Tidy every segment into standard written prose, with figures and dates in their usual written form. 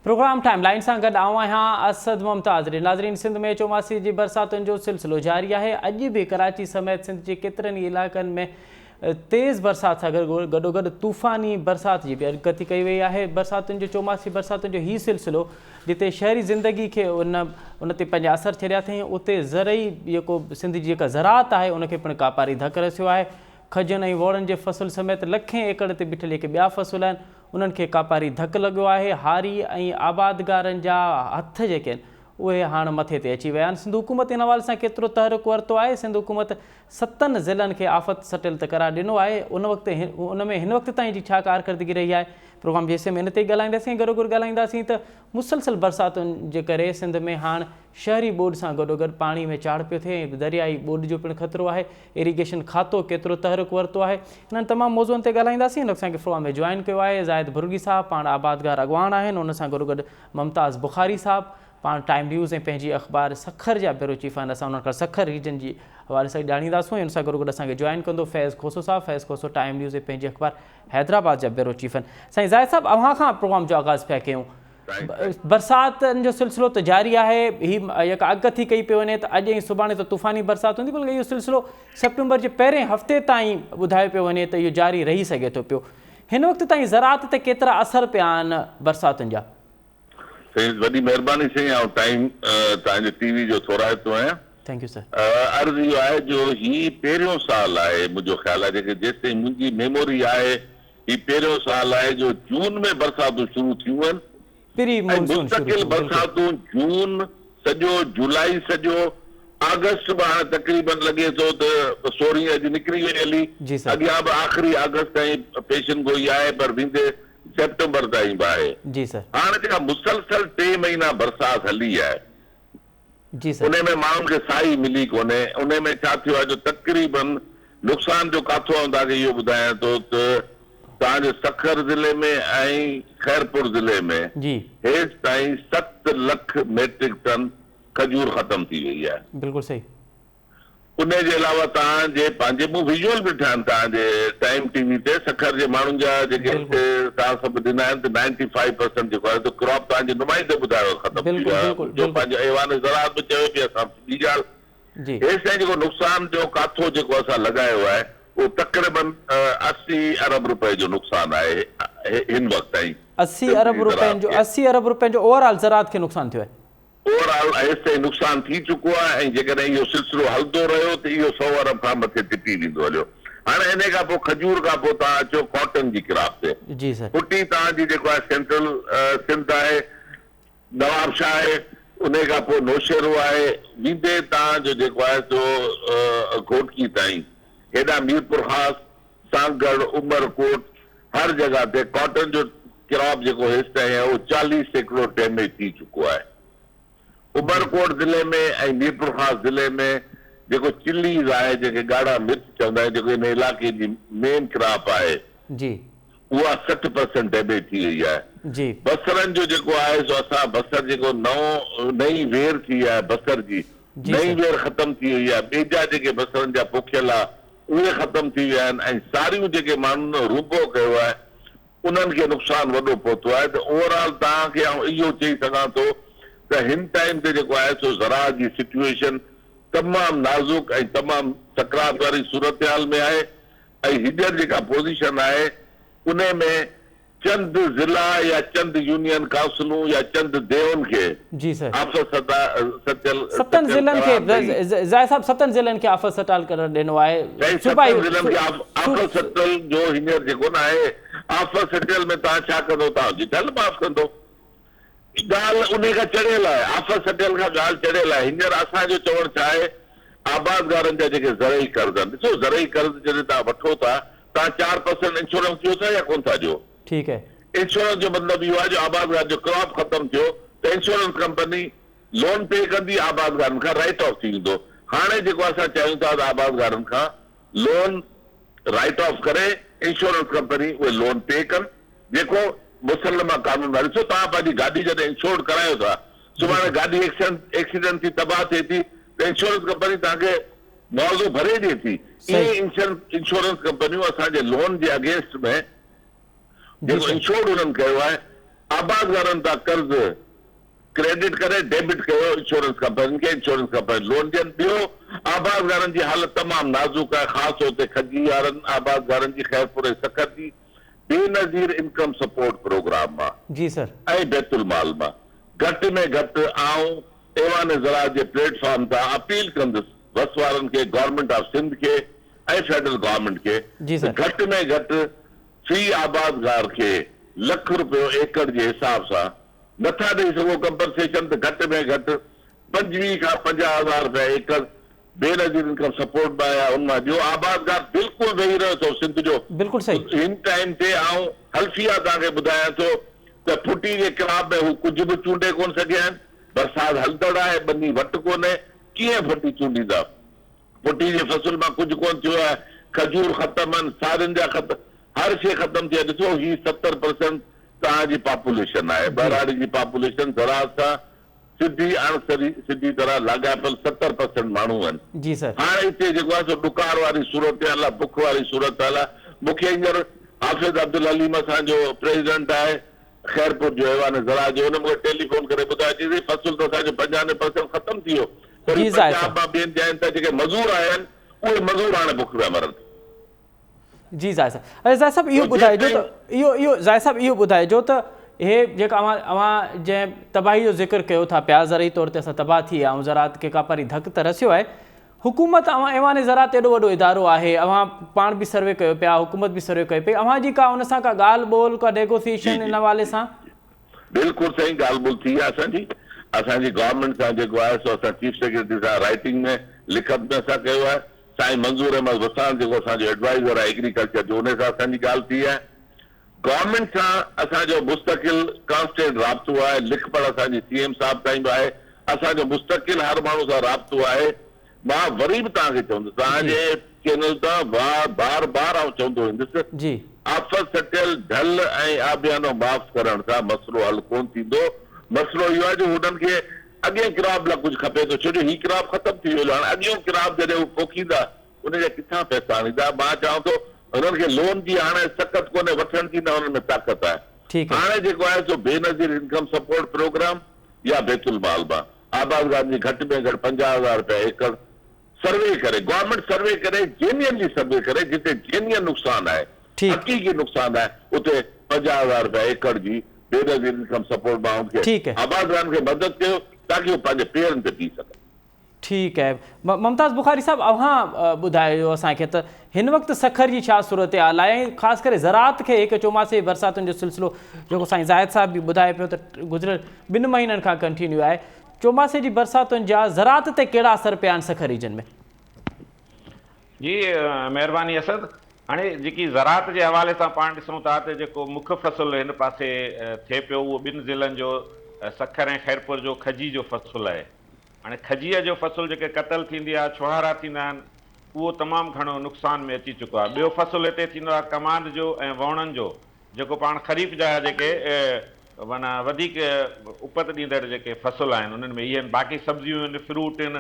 Programme time line سان گڏ آئون آهيان اسد ممتاز ري. ناظرين سنڌ ۾ چوماسي جي برساتن جو سلسلو جاري آهي اڄ به ڪراچي سميت سنڌ جي ڪيترن ئي علائقن ۾ تيز برسات سان گڏوگڏ طوفاني برسات جي به اڳڪٿي ڪئي وئي آهي برساتن جو چوماسي برساتن جو هي سلسلو جتي شهري زندگي کي ان ان تي پنهنجا اثر ڇڏيا اٿئي اتي زرعي جيڪو سنڌ جي جيڪا زراعت آهي ان کي پڻ ڪاپاري ڌڪ رسيو آهي کجين ۽ ووڙن جي فصل سميت لکين ايڪڙ تي بيٺل جيڪي ٻيا فصل آهن انهن کي ڪاپاري ڌڪ لڳيو آهي، هاري ۽ آبادگارن جا هٿ جيڪي آهن اهي هاڻ مٿي تي اچي ويا آهن، سنڌ حڪومت ان حوالي سان ڪيترو تحرڪ ورتو آهي، سنڌ حڪومت ستن ضلعن کي آفت سٽيل ته قرار ڏنو آهي، ان وقت ان ۾ هن وقت تائين جي ڇا ڪارڪردگي رهي آهي، پروگرام جي حصي ۾ ان تي ئي ڳالهائينداسين ۽ گڏوگڏ ڳالهائينداسين ته مسلسل برساتن جي ڪري سنڌ ۾ هاڻ شهري ٻوڏ سان گڏوگڏ پاڻي ۾ چاڙهه پيو ٿئي ۽ دريائي ٻوڏ جو پڻ خطرو آهي، ايريگيشن کاتو ڪيترو تحرڪ ورتو آهي؟ انهن تمام موضوعن تي ڳالهائينداسين. هن وقت اسان کي پروگرام ۾ جوائن ڪيو آهي زاهد ڀرڳي صاحب پاڻ آبادگار اڳواڻ آهن ان سان گڏوگڏ ممتاز بخاري صاحب پاڻ ٽائيم نيوز ۽ پنهنجي اخبار سکر جا بيورو چيف آهن اسان انهن کان سکر ريجن جي حوالي سان ڄاڻينداسون ۽ ان سان گڏوگڏ اسان کي جوائن ڪندو فيض کوسو صاحب فيض کوسو ٽائيم نيوز ۽ پنهنجي اخبار حيدرآباد جا بيورو چيف آهن سائين زاهد صاحب اوهان کان پروگرام جو آغاز پيا ڪيون برساتن جو سلسلو ته جاري آهي، هي جيڪا اڳڪٿي ڪئي پئي وڃي ته اڄ ۽ سڀاڻي ته طوفاني برسات هوندي بلڪه اهو سلسلو سيپٽمبر جي پهرين هفتي تائين ٻڌايو پيو وڃي ته اهو جاري رهي سگهي ٿو پيو. هن وقت تائين زراعت تي ڪيترا اثر پيا آهن برساتن جا؟ سائين وڏي مهرباني سائين آئون ٽائيم توهان جي ٽي وي جو ٿورائتو آهيان. Thank you sir. عرض اهو آهي جو هي پهريون سال آهي منهنجو خيال آهي جيڪي جيستائين منهنجي ميموري آهي هي پهريون سال آهي جو جون ۾ برساتون شروع ٿيون آهن پري ۽ مونسون شروع مستقل ٿيون بلڪل. برساتون جون سڄو جولائي سڄو آگسٽ به هاڻي تقريبن لڳي ٿو ته سورهين اڄ نڪري وئي هلي جي سر. اڳيان به آخري آگسٽ تائين پيشن گوئي آهي پر ويندي سيپٽمبر تائين به آهي جي سر. هاڻي جيڪا مسلسل ٽي مهينا برسات هلي آهي جي سر. انهي ۾ ماڻهن کي ساهي ملي ڪونهي. انهي ۾ ڇا ٿيو آهي جو تقريبن نقصان جو ڪاٿو آئون توهان کي اهو ٻڌايان ٿو ته توهان جي سکر ضلعي ۾ ۽ خيرپور ضلعي ۾ جي. هيستائين 7 لک ميٽرڪ ٽن کجور ختم ٿي وئي آهي. بلڪل صحيح. انهي جي علاوه توهان جي پنهنجي مون ويزوئل به ڏٺا آهن توهان جي ٽائيم ٽي وي تي سکر جي ماڻهن جا جيڪي بلڪل. توهان سڀ ڏنا آهن ته نائنٽي فائيو پرسنٽ جيڪو آهي سو ڪراپ توهان جي نمائندي ٻڌايو ختم ٿي بلڪل ويو آهي بلڪل جو بلڪل. پنهنجو ايوان زراعت به چوي پئي اسان ٻي ڳالهه جي. هيستائين جيڪو نقصان جو ڪاٿو جيڪو اسان لڳايو آهي اهو تقريبن 80 ارب روپئي جو نقصان آهي هن وقت تائين 80 سنڌ ارب جي روپين زراعت جو کي. 80 ارب روپين جو اوور آل زراعت کي نقصان ٿيو آهي. اوور آل هيستائين نقصان ٿي چڪو آهي ۽ جيڪڏهن اهو سلسلو هلندو رهيو ته اهو سئو ارب کان مٿي ٽپي ويندو هليو. هاڻي انهي کان پوء کجور کان پوء توهان اچو ڪاٽن جي ڪراپ تي. جي سر. پٽي توهان جي جيڪو آهي سينٽرل سنڌ آهي، نوابشاهه آهي، انهي کان پوء نوشهرو آهي، ويندي توهان جو جيڪو آهي سو گهوٽڪي تائين، هيڏانهن ميرپورخاص، سانگهڙ، عمرڪوٽ، هر جڳهه تي ڪاٽن جو ڪراپ جيڪو هيستائين آهي اهو 40% ڊيميج ٿي چڪو آهي. عمرڪوٽ ضلعي ۾ ۽ ميرپورخاص ضلعي ۾ جيڪو چليز آهي جنهن کي ڳاڙها مرچ چوندا آهيون جيڪو ان علائقي جي مين ڪراپ آهي جي. اها 60% ڊيميج ٿي وئي آهي. جي. بصرن جو جيڪو آهي سو اسان بصر جيڪو نئون نئين وير ٿي آهي بصر جي جي نئين سر. وير ختم ٿي وئي آهي ٻيجا جيڪي بصرن جا پوکيل آ اهي ختم ٿي ويا آهن ۽ ساريون جيڪي ماڻهن رونبو ڪيو آهي انهن کي نقصان وڏو پهتو آهي ته اوور آل توهان کي آئون اهو چئي سگهان ٿو ته هن ٽائيم تي جيڪو آهي سو زراعت جي سچوئيشن تمام نازڪ ۽ تمام سڪرات واري صورتحال ۾ آهي ۽ هينئر جيڪا پوزيشن آهي انهي ۾ چند ضلعا يا چند يونين ڪائونسلون يا چند ديهن کي جي سر. آفت سٽيل ستن ضلعن کي قرار ڏئي. زاهد صاحب ستن ضلعن کي آفت سٽال قرار ڏنو آهي سائين صوبائي ستن ضلعن کي آفت سٽيل جو هينئر جيڪو نه آهي آفت سٽيل ۾ توهان ڇا ڪندو توهان جي ڍل معاف ڪندو ڳالهه انهي کان چڙهيل آهي آفت سٽيل کان ڳالهه چڙهيل آهي هينئر اسان جو چوڻ ڇا آهي آبادگارن جا جيڪي زرعي قرض آهن ڏسو زرعي قرض جڏهن توهان وٺو ٿا توهان 4% انشورنس ڏيو ٿا يا ڪونه ٿا ڏيو؟ ٺيڪ آهي. انشورنس جو مطلب اهو آهي جو آبادگار جو ڪراپ ختم ٿيو ته انشورنس ڪمپني لون پي ڪندي آبادگارن کان رائيٽ آف ٿي ويندو هاڻي جيڪو اسان چاهيون ٿا ته آبادگارن کان لون رائيٽ آف ڪري انشورنس ڪمپني اهي لون پي ڪن جيڪو مسلمه قانون آهي ڏسو توهان پنهنجي گاڏي جڏهن انشورڊ ڪرايو ٿا جي سڀاڻي سر. گاڏي ايڪسيڊنٽ ٿي تباهه ٿئي ٿي ته انشورنس ڪمپني توهان کي معاوضو ڀري ڏئي ٿي صحيح. ائين انشورنس ڪمپنيون اسان جي لون جي اگينسٽ ۾ جي جيڪو سر. انشورڊ انهن ڪيو آهي آبادگارن تان قرض ڪريڊٽ ڪري ڊيبٽ ڪيو انشورنس ڪمپنين کي انشورنس ڪمپنيون لون ڏين ٻيو آبادگارن جي حالت تمام نازڪ آهي خاص طور تي کجي وارن آبادگارن جي خيرپور ۽ سکر جي بينظير انڪم سپورٽ پروگرام مان جي سر. ۽ بيت المال مان گهٽ ۾ گهٽ آئون ايوان زراعت جي پليٽ فارم تان اپيل ڪندس وس وارن کي گورنمينٽ آف سنڌ کي ۽ فيڊرل گورنمينٽ کي جي ته سر. گهٽ ۾ گهٽ في آبادگار کي لک رپيو ايڪڙ جي حساب سان نٿا ڏئي سگهو ڪمپنسيشن ته گهٽ ۾ گهٽ 25 کان 50 هزار رپيا ايڪڙ بينظير انڪم سپورٽ مان يا ان مان ڏيو آبادگار بلڪل ويهي رهيو اٿو سنڌ جو بلڪل صحيح. هن ٽائيم تي آئون حلفيه توهان کي ٻڌايان ٿو ته ڦٽي جي ڪراب ۾ هو ڪجهه به چونڊي ڪونه سگهيا آهن برسات هلندڙ آهي ٻني وٽ ڪونهي ڪيئن ڦٽي چونڊيندا پٽي جي فصل مان ڪجهه ڪونه ٿيو آهي، کجور ختم آهن، سارين جا ختم، هر شيء ختم ٿي آهي، ڏسو هي 70 پرسنٽ توهان جي پاپوليشن آهي، ٻهراڙي جي پاپوليشن زراعت سان سڌي اڻ سڌي طرح لاڳاپيل 70 پرسنٽ ماڻهو آهن، جي سر. هاڻ اتي جيڪو آهي سو ڏڪار واري صورتحال آهي، بک واري صورتحال آهي، مون کي هينئر حافظ عبدالحليم اسان جو پريزيڊنٽ آهي، خيرپور جو ايوان زراعت جو ان مون کي ٽيليفون ڪري ٻڌايو چيس سائين فصل ته اسان جو 95 پرسنٽ ختم ٿي ويو پر هي جي زاهد پنجاب صاحب. مان ٻين جاين تان جيڪي مزور آيا آهن اهي مزور هاڻي بک پيا مرن. جي زاهد صاحب اچا زاهد صاحب اهو سو ٻڌائجو ته جيستائين. اهو اهو زاهد صاحب اهو ٻڌائجو ته هي جيڪا اوهان اوهان جنهن تباهي جو ذڪر ڪيو ٿا پيا زرعي طور تي اسان تباهه ٿي ويا آهيون زراعت کي ڪاپاري ڌڪ ته رسيو آهي حڪومت اوهان ايوان زراعت ايڏو وڏو ادارو آهي اوهان پاڻ به سروي ڪيو پيا حڪومت به سروي ڪئي پئي اوهان جي ڪا ان سان ڪا ڳالهه ٻولهه ڪا جي نيگوسيئيشن جي ان حوالي سان؟ بلڪل سائين ڳالهه ٻولهه ٿي آهي اسان جي اسان جي گورنمينٽ سان جيڪو آهي سو اسان چيف سيڪريٽري سان رائيٽنگ ۾ لکت ۾ اسان ڪيو آهي سائين منظور احمد وساڻ جيڪو اسان جو ايڊوائيزر آهي ايگريڪلچر جو انهي سان اسان جي ڳالهه ٿي آهي گورنمينٽ سان اسان جو مستقل ڪانسٽينٽ رابطو آهي، لک پڙهه اسان جي سي ايم صاحب تائين به آهي، اسان جو مستقل هر ماڻهو سان رابطو آهي، مان وري به توهان کي چوندس توهان جي جي چينل تان بار بار آئون چوندو ايندس جي. آفت سٽيل ڍل ۽ آبيانو معاف ڪرڻ سان مسئلو حل ڪونه ٿيندو، مسئلو اهو آهي جو هنن کي اڳئين ڪراپ لاء ڪجهه کپي ٿو ڇو جو هي ڪراپ ختم ٿي ويو هاڻي اڳيون ڪراپ جڏهن هو پوکيندا ان جا ڪٿان پئسا آڻيندا؟ مان چوان ٿو هنن کي لون جي هاڻي سڪت ڪونهي وٺڻ جي نه هنن ۾ طاقت آهي. ٺيڪ آهي. هاڻي جيڪو آهي سو بينظير انڪم سپورٽ پروگرام يا بيت المال مان آبادگارن جي گهٽ ۾ گهٽ 50 هزار رپيا ايڪڙ سروي ڪري گورنمينٽ سروي ڪري جينيئنلي سروي ڪري جتي جينيئن نقصان آهي ٺيڪ. حقيقي نقصان آهي اتي 50 هزار رپيا ايڪڙ جي بينظير انڪم سپورٽ مان هن کي ٺيڪ آهي. آبادگارن کي مدد ڪيو تاڪي هو پنهنجي پيرن تي بيهي سگهن. ٺيڪ آهي ممتاز بخاري صاحب اوهان ٻڌايو اسان کي ته هن وقت سکر جي ڇا صورتحال آهي ۽ خاص ڪري زراعت کي هڪ چوماسي جي برساتن جو سلسلو جيڪو سائين زاهد صاحب به ٻڌائي پيو ته گذريل ٻن مهينن کان ڪنٽينيو آهي چوماسي جي برساتن جا زراعت تي ڪهڙا اثر پيا آهن سکر ريجن ۾؟ جي مهرباني اسد هاڻي جيڪي زراعت جي حوالي سان پاڻ ڏسون ٿا ته جيڪو مک فصل هن پاسي ٿئي پيو اهو ٻن ضلعن جو سکر ۽ خيرپور جو کجي جو فصل آهي هاڻي کجيء جو فصل جيڪي قتل ٿيندي آهي، ڇوهارا ٿيندا آهن، اهو تمام گهڻو نقصان ۾ اچي چڪو آهي. ٻيو فصل هتي ٿيندو آهي ڪماند جو ۽ ووڻن جو، جيڪو پاڻ خريف جا جيڪي معنيٰ وڌيڪ اپت ڏيندڙ جيڪي فصل آهن انهن ۾ اهي آهن. باقي سبزيون آهن، فروٽ آهن،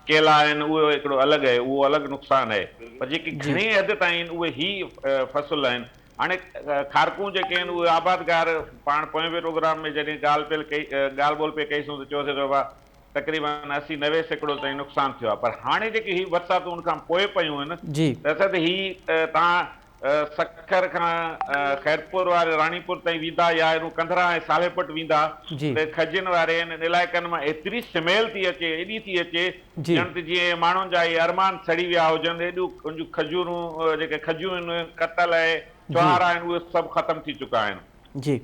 ڪيلا آهن، اهو هڪڙو الڳ آهي، اهو الڳ نقصان آهي. پر جيڪي گهڻي حد تائين اهي هي فصل آهن. هاڻي کارڪون جيڪي آهن اهي آبادگار پاڻ پوئين پروگرام ۾ جڏهن ڳالهه پيل ڪئي ڳالهه ٻولهه پئي ڪئي سون ته چيوسين ته بابا تقريبن 80 90% تائين نقصان ٿيو آهي پر هاڻي جيڪي هي برساتون ان کان پوء پيون آهن جي. ته اسد هي توهان سکر کان خيرپور واري راڻيپور تائين ويندا يا هيڏو ڪنڌرا ۽ صالح پٽ ويندا جي. ته کجين واري انهن علائقن مان ايتري سميل ٿي اچي ايڏي ٿي اچي جي. ڄڻ ته جيئن ماڻهن جا اهي ارمان سڙي ويا هجن، ايڏيون ان جون کجورون جيڪي کجيون آهن، ڪتل ۽ جي. چوهارا آهن، اهي سڀ ختم ٿي چڪا آهن. جي.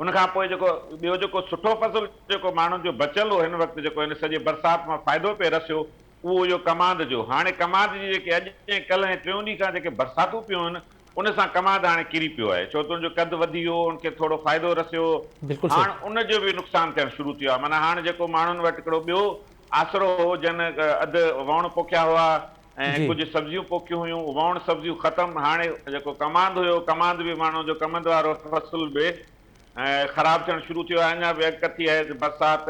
ان کان پوء جيڪو ٻيو جيڪو سٺو فصل جيڪو ماڻهن جو بچيل هو هن وقت جيڪو هن سڄي برسات مان فائدو پئي رسيو اهو هيو ڪماند جو. هاڻي ڪماند جي جيڪي اڄ ۽ ڪلهه ۽ ٽيون ڏينهن کان جيڪي برساتون پيون آهن ان سان ڪماند هاڻي ڪري پيو آهي ڇو ته ان جو قد وڌي ويو ان کي ٿورو فائدو رسيو بلڪل هاڻ صحيح. ان جو به نقصان ٿيڻ شروع ٿيو آهي معنيٰ هاڻ جيڪو ماڻهن وٽ هڪڙو ٻيو آسرو هو جن اڌ ووڻ پوکيا هئا ۽ جي. ڪجهه سبزيون پوکيون هيون ووڻ سبزيون ختم هاڻي جيڪو ڪماند هيو ڪماند به ماڻهن جو ڪمند وارو فصل به خراب ٿيڻ شروع ٿيو آهي اڃا به اڳڪٿي آهي ته برسات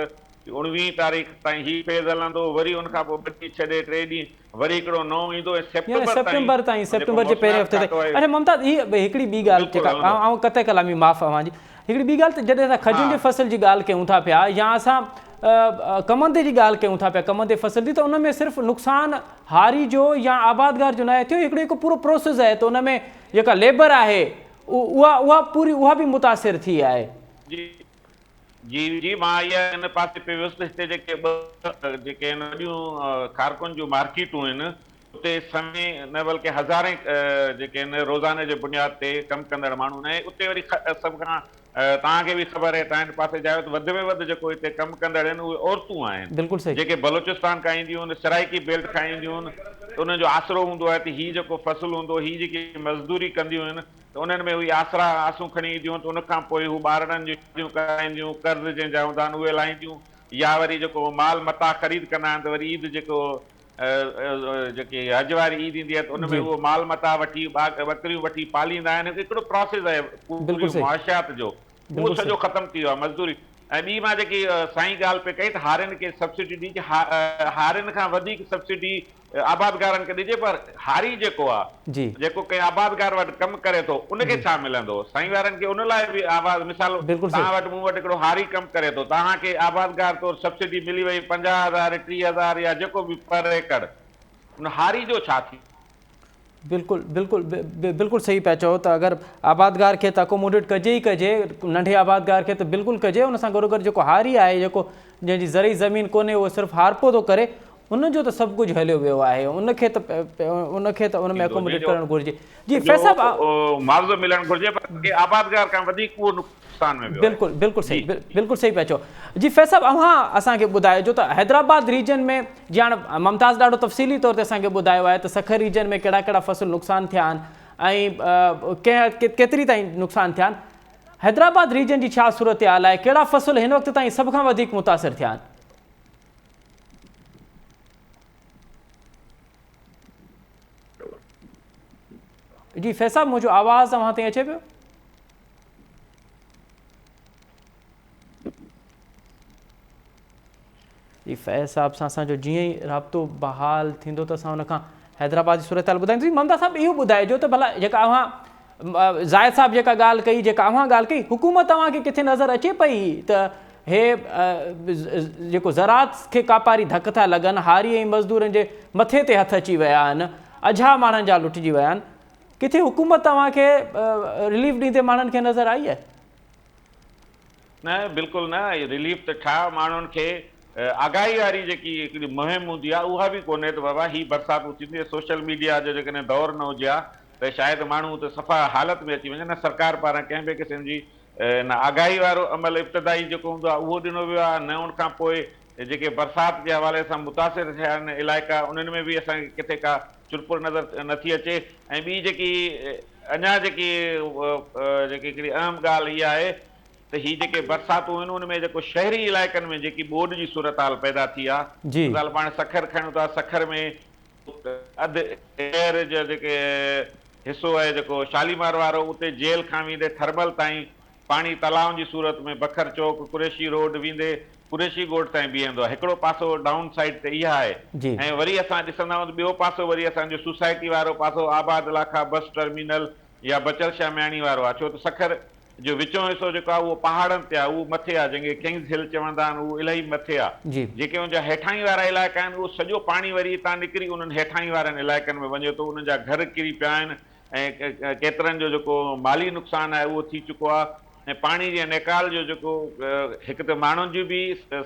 اڻويهين تاريخ تائين هي فيز هلندو وري ان کان پوء ٻه ڏينهن ڇڏي ٽي ڏينهن وري هڪڙو نئون ايندو ۽ يعني سيپٽمبر تائين سيپٽمبر تائين جيڪو سيپٽمبر جي پهرين موسميات هفتي کاتو تائين آهي اڇا ممتاز هي هڪڙي ٻي ڳالهه بلڪل جيڪا هلندو. آئون قطع ڪلامي معاف اوهان جي. هڪڙي ٻي ڳالهه ته جڏهن اسان کجين جي فصل جي ڳالهه ڪيون ٿا پيا يا اسان ڪمندي جي ڳالهه ڪيون ٿا پيا ڪمندي فصل جي ته ان ۾ صرف نقصان هاري جو يا آبادگار جو ناهي ٿيو هڪڙو هڪ پورو پروسيس آهي ته ان ۾ جيڪا ليبر آهي اها اها پوري اها به متاثر ٿي آهي. جي جي جي مان اها ان پاسي پئي ويس ته هتي جيڪي ٻه جيڪي آهن وڏيون کارڪن جون مارڪيٽون آهن اتي سوين نه بلڪه هزارين جيڪي آهن روزاني جي بنياد تي ڪم ڪندڙ ماڻهو آهن ۽ اتي وري سڀ کان توهان کي به خبر آهي توهان هن پاسي جا آهيو ته وڌ ۾ وڌ جيڪو هتي ڪم ڪندڙ آهن اهي عورتون آهن بلڪل صحيح. جيڪي بلوچستان کان اينديون آهن سرائيڪي بيلٽ کان اينديون آهن ته انهن جو آسرو هوندو آهي ته هي جيڪو فصل هوندو هي جيڪي مزدوري ڪنديون آهن ته انهن ۾ اهي آسرا آسون کڻي اينديون ته ان کان پوء هو ٻارڙن جون شاديون ڪرائينديون، قرض جنهن جا هوندا آهن اهي لاهينديون يا وري جيڪو مال متاع خريد ڪندا آهن ته وري عيد جيڪو جيڪي حج واري عيد ايندي آهي ته ان ۾ اهو مال متاع وٺي ٻڪريون وٺي پاليندا آهن هڪڙو پراسيس آهي پوري معاشيات جو اهو سڄو ختم ٿي ويو آهي مزدوري ۽ ٻي مان جيڪي سائين ڳالهه پئي ڪئي ته هارين کي سبسڊي ڏجي هارين کان وڌيڪ سبسڊي آبادگارن کي ڏجي پر هاري جيڪو آ جيڪو ڪنهن آبادگار وٽ ڪم ڪري ٿو ان کي ڇا ملندو سائين وارن کي ان لاء به آواز مثال توهان وٽ مون وٽ هڪڙو هاري ڪم ڪري ٿو توهان کي آبادگار طور سبسڊي ملي وئي 50 هزار 30 هزار يا جيڪو به پر ايڪڙ ان هاري جو ڇا ٿيندو. بلڪل بلڪل بلڪل صحيح پيا چئو ته اگر آبادگار کي ته اڪوموڊيٽ ڪجي ئي ڪجي ننڍي آبادگار کي ته بلڪل ڪجي ان سان گڏو گڏ جيڪو هاري آهي جيڪو جنهن جي زرعي زمين ڪونهي اهو صرف هارپو ٿو ڪري ان جو ته سڀ ڪجهه هليو ويو آهي ان کي ته ان کي ته ان ۾ اڪوموڊيٽ ڪرڻ گهرجي جي فيض صاحب معاوضو ملڻ گهرجي پر آبادگار کان وڌيڪ اهو نقصان ۾ ويو آهي. بلڪل بلڪل صحيح بلڪل صحيح پيا چئو جي فيض صاحب اوهان اسان کي ٻڌايو جو ته حيدرآباد ريجن ۾ جي هاڻ ممتاز ڏاڍو تفصيلي طور تي اسان کي ٻڌايو آهي ته سکر ريجن ۾ ڪهڙا ڪهڙا فصل نقصان ٿيا آهن ۽ ڪنهن ڪيتري تائين نقصان ٿيا آهن حيدرآباد ريجن جي ڇا صورتحال آهي ڪهڙا فصل هن وقت تائين سڀ کان وڌيڪ متاثر ٿيا آهن؟ جي فيض صاحب منهنجو آواز اوهان تائين اچي پيو؟ جي فيض صاحب سان اسان جو جيئن ئي رابطو بحال ٿيندو ته اسان ان کان حيدرآباد جي صورتحال ٻڌائينداسين ممتاز صاحب اهو ٻڌائجو ته ڀلا جيڪا اوهان زاهد صاحب جيڪا ڳالهه ڪئي جيڪا اوهان ڳالهه ڪئي حڪومت اوهان کي ڪٿي نظر اچي پئي ته هي جيڪو زراعت کي ڪاپاري ڌڪ ٿا لڳن هاري ۽ مزدورن جي مٿي تي هٿ اچي ويا آهن اجها ماڻهن جا لٽجي ويا آهن ڪٿي حڪومت توهان کي رليف ڏيندي ماڻهن کي نظر آئي آهي؟ نه بلڪل نه رليف ته ڇا ماڻهن کي آگاهي واري جيڪي هڪڙي مهم هوندي آهي اها به ڪونهي ته بابا هي برساتون ٿينديون سوشل ميڊيا جو جيڪڏهن دور نه هجي ها ته شايد ماڻهو ته صفا حالت ۾ اچي وڃن نه سرڪار پاران ڪنهن به قسم جي نه آگاهي وارو عمل ابتدائي جيڪو هوندو آهي اهو ڏنو ويو آهي نه ان کان پوء جيڪي برسات جي حوالي سان متاثر ٿيا آهن علائقا انهن ۾ به اسان کي ڪٿي ڪا چرپر نظر نٿي اچي ۽ ٻي جيڪي اڃا جيڪي جيڪي هڪڙي اهم ڳالهه اها آهي ته هي جيڪي برساتون آهن ان ۾ جيڪو شهري علائقن ۾ جيڪي ٻوڏ جي صورتحال پيدا ٿي آهي مثال پاڻ سکر کڻون ٿا سکر ۾ اڌ شهر جو جيڪي حصو آهي جيڪو شاليمار وارو اتي جيل کان ويندي ٿرمل تائين پاڻي تلائن جي صورت ۾ بکر چوڪ، قريشي روڊ ويندي قريشي ڳوٺ تائين بيهندو آهي. هڪڙو پاسو ڊائون سائيڊ تي اها آهي ۽ وري اسان ڏسندا آهيون ته ٻيو پاسو وري اسان جو سوسائٽي وارو پاسو آباد لاکا بس ٽرمينل يا بچل شاهه مياڻي وارو آهي ڇو ته سکر جو وچون حصو جيڪو آهي اهو پهاڙن تي آهي اهو مٿي آهي جنهن کي ڪنگز هل چوندا آهن اهو الاهي مٿي آهي جيڪي ان جا هيٺاهين وارا علائقا آهن اهو سڄو پاڻي وري هتان نڪري انهن هيٺاهين وارن علائقن ۾ وڃي ٿو انهن جا گهر ڪري پيا آهن ۽ ڪيترن جو جيڪو مالي نقصان آهي اهو ٿي چڪو آهي ۽ پاڻي جي نيڪال جو جيڪو هڪ ته ماڻهن جون به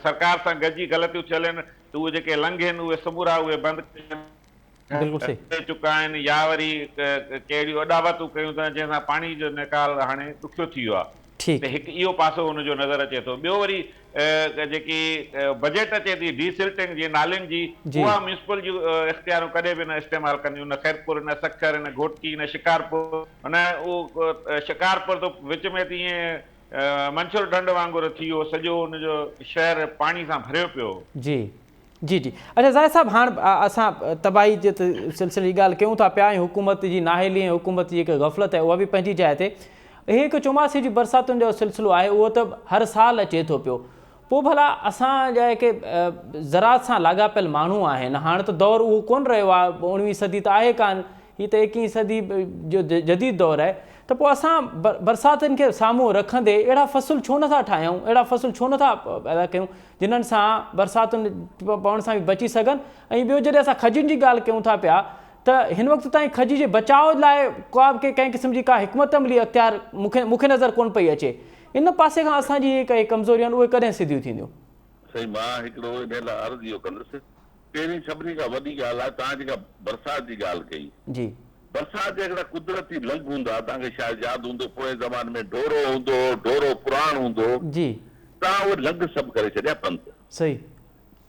سرڪار سان گڏجي غلطيون ٿيل آهن ته اهي جيڪي لنگهه آهن اهي سمورا اهي بند ڪري چڪا آهن يا وري ڪي اهڙيون اڏاوتون ڪيون اٿن جنهن سان پاڻي جو نيڪال هاڻي ڏکيو ٿي ويو آهي ته هڪ اهو پاسو ان جو نظر اچي ٿو ٻيو وري جيڪي بجيٽ اچي ٿي ڊي سلٽنگ جي نالين جي اها ميونسپل جون اختيارون ڪڏهن به نه استعمال ڪنديون نه خيرپور نه سکر نه گهوٽڪي نه شڪارپور نه اهو شڪارپور ته وچ ۾ ته ائين منڇر ڍنڍ وانگر ٿي ويو سڄو ان جو شهر پاڻي سان ڀريو پيو هو. جي جي جي اڇا زاهد صاحب هاڻ اسان تباهي جي سلسلي جي ڳالهه ڪيون ٿا پيا ۽ حڪومت جي نااهلي ۽ حڪومت جي جيڪا غفلت آهي اها به پنهنجي جاء تي هي هڪ چوماسي جي برساتن جو سلسلو آهي اهو ته هر سال اچي ٿو پيو پوء ڀلا اسان جا جيڪي زراعت سان لاڳاپيل ماڻهو آهن هاڻ ته دور اهو ڪونه رهيو آهي اوڻويهين صدي ته آهي ڪانه هي ته ايڪيهين صدي جو جديد دور آهي ته پوء اسان برساتن کي سامهون رکندي اهڙا فصل ڇو نٿا ٺاهيون اهڙا فصل ڇو نٿا پيدا ڪيون جنھن سان برساتن پوڻ سان به بچي سگهن ۽ ٻيو جڏهن اسان کجين جي ڳالهه ڪيون ٿا پيا ته هن وقت تائين کجي جي بچاء لاء ڪا به ڪنهن قسم جي ڪا حڪمت عملي اختيار مون کي مون کي نظر ڪونه پئي اچي ان پاسي کان اسان جي اهي ڪمزوريون آهن اهي ڪڏهن سڌيون ٿينديون؟ سائين مان هڪڙو انهي لاء عرض اهو ڪندس پهرين سڀني کان وڏي ڳالهه آهي توهان جيڪا برسات جي ڳالهه ڪئي. جي. برسات جا هڪڙا قدرتي لنگهه هوندا ها توهان کي شايد ياد هوندو پوئين زماني ۾ ڍورو هوندو هو ڍورو پراڻ هوندو هو. جي. توهان اهي لنگهه سڀ ڪري ڇڏيا بند. صحيح.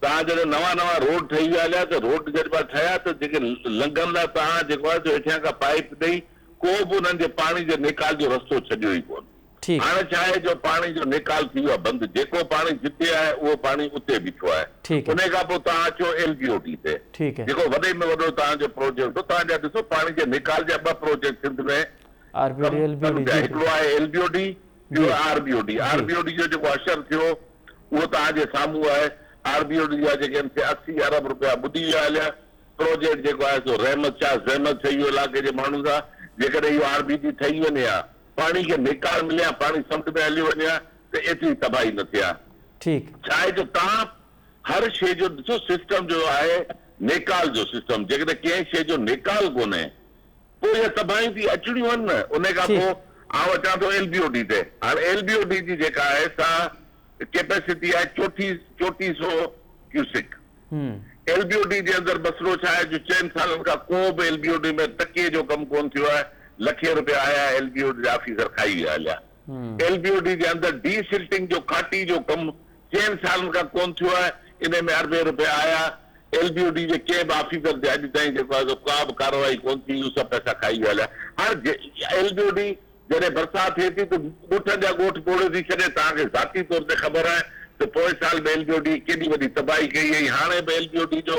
توهان جڏهن نوان نوان روڊ ٺهي ويا هليا ته روڊ جڏهن مهل ٺهيا ته جيڪي لنگهن لاء توهان جيڪو آهي سو هيٺيان کان پائيپ ڏئي ڪو به انهن جي پاڻي جي نيڪال جو رستو ڇڏيو ئي ڪونه. ٺيڪ. هاڻي ڇا آهي جو پاڻي جو نيڪال ٿي ويو آهي بند جيڪو پاڻي جتي آهي اهو پاڻي اتي بيٺو آهي. ٺيڪ. انهي کان پوء توهان اچو ايل بي او ڊي تي ٺيڪ. جيڪو وڏي ۾ وڏو توهان جو پروجيڪٽ هو توهان جا ڏسو پاڻي جي نيڪال جا ٻه پروجيڪٽ سنڌ ۾ آر بي او ڪم ڊي ايل بي او ڪن ڊي پيا جي هڪڙو آهي ايل بي او ڊي جي ٻيو آهي R B O D R جي. بي او ڊي جو جيڪو حشر ٿيو اهو توهان جي سامهون آهي آر بي او ڊي جا جيڪي آهن سي 80 ارب رپيا ٻڏي ويا هليا پروجيڪٽ جيڪو آهي سو رحمت شاهه زحمت ٺهي ويو علائقي جي ماڻهن سان جيڪڏهن اهو آر بي ڊي ٺهي وڃي ها پاڻي کي نيڪال ملي ها پاڻي سمنڊ ۾ هليو وڃي ها ته ايتري تباهي نه ٿئي ها ٺيڪ. ڇا آهي جو توهان هر شيء جو ڏسو سسٽم جو آهي نيڪال جو سسٽم جيڪڏهن ڪنهن شيء جو نيڪال ڪونهي پوء اهي تباهيون ٿي اچڻيون آهن نه انهي کان ٺيڪ. پوء آئون اچان ٿو ايل بي او ڊي تي هاڻي ايل بي او ڊي جي جيڪا آهي سا ڪيپيسٽي آهي چوٽيهه چوٽيهه سو cusec L B O D جي اندر مسئلو ڇا آهي جو چئن سالن کان ڪو به ايل بي او ڊي ۾ ٽڪي جو ڪم ڪونه ٿيو آهي لکين روپيا آيا ايل بي او ڊي جا آفيسر کائي ويا هليا ايل بي او ڊي جي اندر ڊي سلٽنگ جو کاٽي جو ڪم چئن سالن کان ڪونه ٿيو آهي انهي ۾ اربين روپيا آيا ايل بي او ڊي جي ڪنهن به آفيسر تي اڄ تائين جيڪو آهي سو ڪا به ڪارروائي ڪونه ٿي اهو سڀ پئسا کائي ويا هليا هاڻ ايل بي او ڊي جڏهن برسات ٿئي ٿي ته ڳوٺن جا ڳوٺ ٻوڙي ٿي ڇڏي، توهان کي ذاتي طور تي خبر آهي ته پوئين سال به ايل بي او ڊي ڪيڏي وڏي تباهي ڪئي ۽ هاڻي به ايل بي او ڊي جو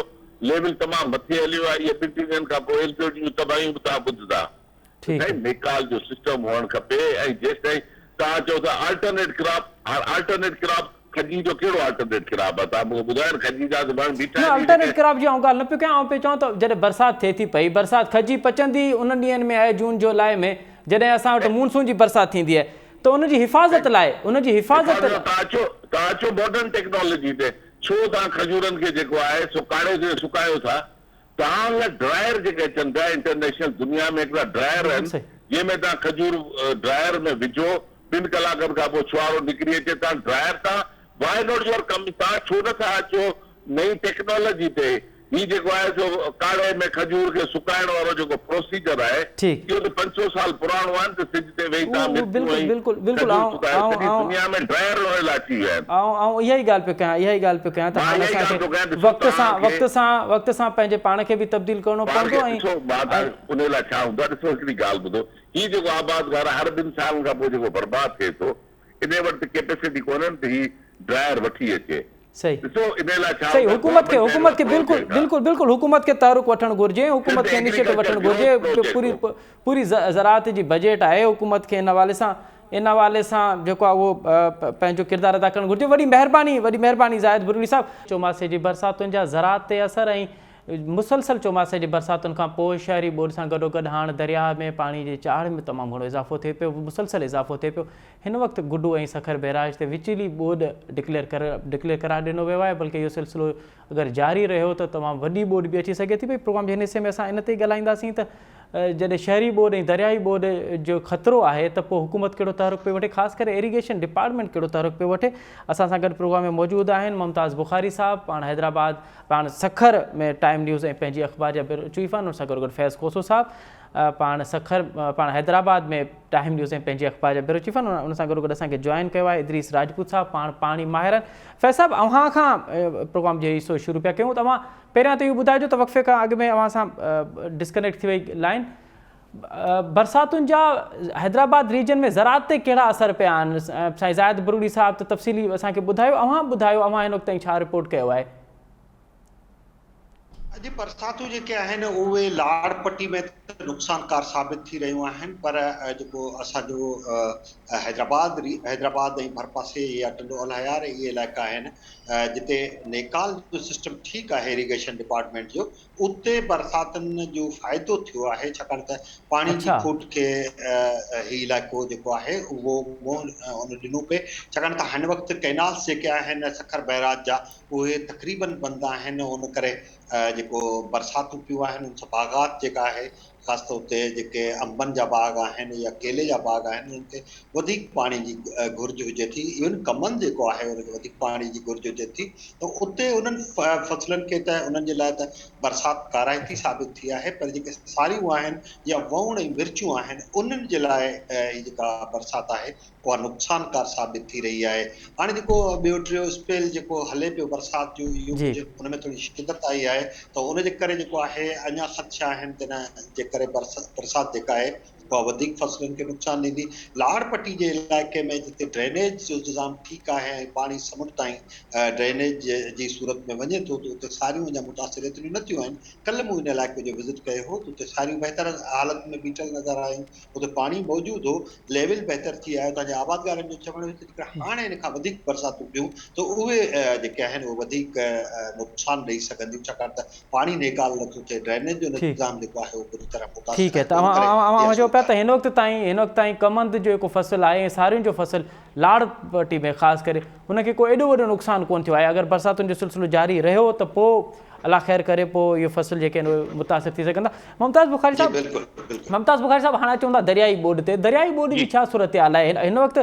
ليول تمام مٿي هليو آهي، اهي ٻن ٽن ڏينهن کان پوء ايل بي او ڊي جون تباهيون به توهان ٻڌندا ته سائين نيڪال جو سسٽم هئڻ کپي ۽ جيستائين توهان چئو ٿا آلٽرنيٽ ڪراپ، هاڻ آلٽرنيٽ ڪراپ کجي جو ڪهڙو آلٽرنيٽ ڪراپ آهي توهان مون کي ٻڌايو نه کجي جا ته وڻ بيٺا نه آهن آلٽرنيٽ جيڪي ڪراپ جي آئون ڳالهه نه پيو ڪيان آئون پيو چوان ته جڏهن برسات ٿئي ٿي پئي برسات کجي پچندي انهن ڏينهن ۾ آهي جون جولاء ۾ جڏهن اسان وٽ مونسون جي برسات ٿيندي آهي ته ان جي حفاظت لاء ان جي حفاظت حفاظت توهان اچو توهان اچو ماڊرن ٽيڪنالاجي تي ڇو توهان کجورن کي جيڪو آهي سو ڪاڙهي سڪايو ٿا توهان لاء ڊرائر جيڪي اچن پيا انٽرنيشنل دنيا ۾ هڪڙا ڊرائر آهن جنهن ۾ توهان کجور ڊرائر ۾ وجهو ٻن ڪلاڪن کان پوء ڇوهارو نڪري اچي توهان ڊرائر تان واء not your ڪم توهان ڇو نه ٿا اچو نئين ٽيڪنالاجي تي هي جيڪو آهي سو ڪاڙهي ۾ کجور کي سڪائڻ وارو جيڪو پروسيجر آهي اهو ته 500 سال پراڻو آهي نه ته سج تي ويهي توهان مرچون ۽ کجور سڪايو سڄي دنيا ۾ ڊرائر ان لاء اچي ويا آهن. آئون آئون اها ئي ڳالهه پيو ڪيان اها ئي ڳالهه پيو ڪيان ته مان هاڻ اها ئي اسان ڳالهه ٿو ڪيان کي ڏسو وقت سان توهان کي وقت سان وقت سان پنهنجي پاڻ کي به تبديل ڪرڻو پاڻ کي پوندو ۽ ڏسو مان ۽ توهان ان لاء ڇا هوندو آهي ڏسو هڪڙي ڳالهه ٻڌو هي جيڪو آبادگار آهي هر ٻن سالن کان پوء جيڪو برباد ٿئي ٿو انهي وٽ ته ڪيپيسٽي ڪونهي نه ته هي ڊرائر وٺي اچي صحيح ڏسو انهي لاء ڇا صحيح هوندو آهي حڪومت کي گورنمينٽ حڪومت کي اهڙا بلڪل پروجيڪٽ آهي بلڪل بلڪل حڪومت کي تحرڪ وٺڻ گهرجي ۽ سنڌ حڪومت کي انيشيٽو ايگريڪلچر وٺڻ گروٿ گهرجي پروجيڪٽ پوري هو. پوري زراعت جي بجيٽ آهي حڪومت کي ان حوالي سان ان حوالي سان جيڪو آهي اهو پنهنجو ڪردار ادا ڪرڻ گهرجي وڏي مهرباني وڏي مهرباني زاهد برڙي صاحب. چوماسي جي برساتن جا زراعت تي اثر ۽ مسلسل چوماسي جي برساتن کان پوء شهري ٻوڏ سان گڏوگڏ هاڻ درياهه ۾ پاڻي جي چاڙهه ۾ تمام گهڻو اضافو ٿئي پيو مسلسل اضافو ٿئي پيو هن وقت گڊو ۽ سکر بئراج تي وچولي ٻوڏ ڊڪليئر ڊڪليئر قرار ڏنو ويو آهي بلڪه اهو سلسلو اگر جاري رهيو ته تمام وڏي ٻوڏ به اچي سگهي ٿي پئي پروگرام جي هن حصي ۾ اسان ان تي ئي ڳالهائينداسين ته جڏهن شهري ٻوڏ ۽ درياهي ٻوڏ جو خطرو آهي ته پوء حڪومت ڪهڙو تحرڪ پئي وٺي خاص ڪري ايريگيشن ڊپارٽمينٽ ڪهڙو تحرڪ پيو وٺي اسان سان گڏ پروگرام ۾ موجود آهن ممتاز بخاري صاحب پاڻ حيدرآباد پاڻ سکر ۾ ٽائيم نيوز ۽ پنهنجي اخبار جا بيورو چيف آهن ان سان گڏوگڏ فيض کوسو صاحب پاڻ سکر پاڻ حيدرآباد ۾ ٽائيم نيوز ۽ پنهنجي اخبار جا بيورو چيف آهن ان سان گڏوگڏ اسان کي جوائن ڪيو آهي ادريس راجپوت صاحب پاڻ پاڻي ماهر آهن فيض صاحب اوهان کان پروگرام جو حصو شروع پيا ڪيون ته اوهان پهريان ته اهو ٻڌائجو ته وقفي کان اڳ ۾ اوهان سان ڊسڪنيڪٽ ٿي وئي لائن برساتن جا حيدرآباد ريجن ۾ زراعت تي ڪهڙا اثر پيا آهن سائين زاهد بروڙي صاحب ته تفصيلي اسان کي ٻڌايو اوهان ٻڌايو اوهان هن وقت تائين ڇا رپورٽ ڪيو آهي. اڄ برساتون جيڪي آهن اهي لاڙ پٽي ۾ ته نقصانڪار ثابت ٿي رهيون آهن پر جيڪو اسان جو حيدرآباد حيدرآباد ۽ ڀرپاسي يا ٽنڊو الهيار اهي علائقا آهن جتي نيڪال جو سسٽم ٺيڪ آهي اريگيشن ڊپارٽمينٽ جو اتي برساتن جو فائدو ٿيو آهي ڇاڪاڻ ته پاڻي جي کوٽ کي هي علائقو جيڪو آهي اهو منهن ان ڏنو پئي ڇاڪاڻ ته هن وقت ڪئنالس جيڪي آهن سکر بئراج جا اهي تقريبن بند آهن ان ڪري جيڪو برساتون پيون آهن ان سان باغات جيڪا آهي خاص طور تي جيڪي انبن جا باغ آهن يا ڪيلي جا باغ آهن انهن کي وڌيڪ پاڻي جي گهرج هجي ٿي ايون ڪمند جيڪو آهي ان کي وڌيڪ پاڻي جي گهرج هجي ٿي ته اتي انهن فصلن کي ته انهن جي لاء ته برسات ڪارائتي ثابت ٿي آهي پر جيڪي ساريون آهن يا ووڻ ۽ مرچون آهن انهن جي لاء هي جيڪا برسات آهي اها نقصانڪار ثابت ٿي رهي آهي. هاڻي جيڪو ٻيو ٽيو اسپيل جيڪو هلي پيو برسات جو اهو ڪجهه ان ۾ ٿوري شدت آئي آهي ته ان جي ڪري جيڪو آهي اڃا خدشا آهن تنهن جي ڪري برسات جيڪا آهي اها وڌيڪ فصلن کي نقصان ڏيندي. لاڙ پٽي جي علائقي ۾ جتي ڊرينيج جو انتظام ٺيڪ آهي ۽ پاڻي سمنڊ تائين ڊرينيج جي صورت ۾ وڃي ٿو ته اتي ساريون اڃا متاثر ايتريون نه ٿيون آهن. ڪلهه مون ان علائقي جو وزٽ ڪيو هو ته اتي ساريون بهتر حالت ۾ بيٺل نظر آيون. اتي پاڻي موجود هو، ليول بهتر ٿي آيو، اتان جي آبادگارن جو چوڻ هيو ته جيڪڏهن هاڻي ان کان وڌيڪ برساتون پيون ته اهي جيڪي آهن اهي وڌيڪ نقصان ڏئي سگهنديون ڇاڪاڻ ته پاڻي نيڪال نٿو ٿئي، ڊرينيج جو نظام جيڪو آهي اهو پوري طرح متاثر ٺيڪ آهي ته ان ڪري اوهان اها چئو پيا صورتحال ته هن وقت تائين هن وقت تائين ڪمند جو جيڪو فصل آهي ۽ سارين جو فصل لاڙ پٽي ۾ خاص ڪري ان کي ڪو ايڏو وڏو نقصان ڪونه ٿيو آهي اگر برساتن جو سلسلو جاري رهيو ته پوء الله خير ڪري پوء اهي فصل جيڪي آهن اهي متاثر ٿي سگهن ٿا. ممتاز بخاري جي صاحب بلڪل بلڪل. ممتاز بخاري صاحب هاڻي اچون ٿا دريائي ٻوڏ تي دريائي ٻوڏ جي ڇا صورتحال آهي هن وقت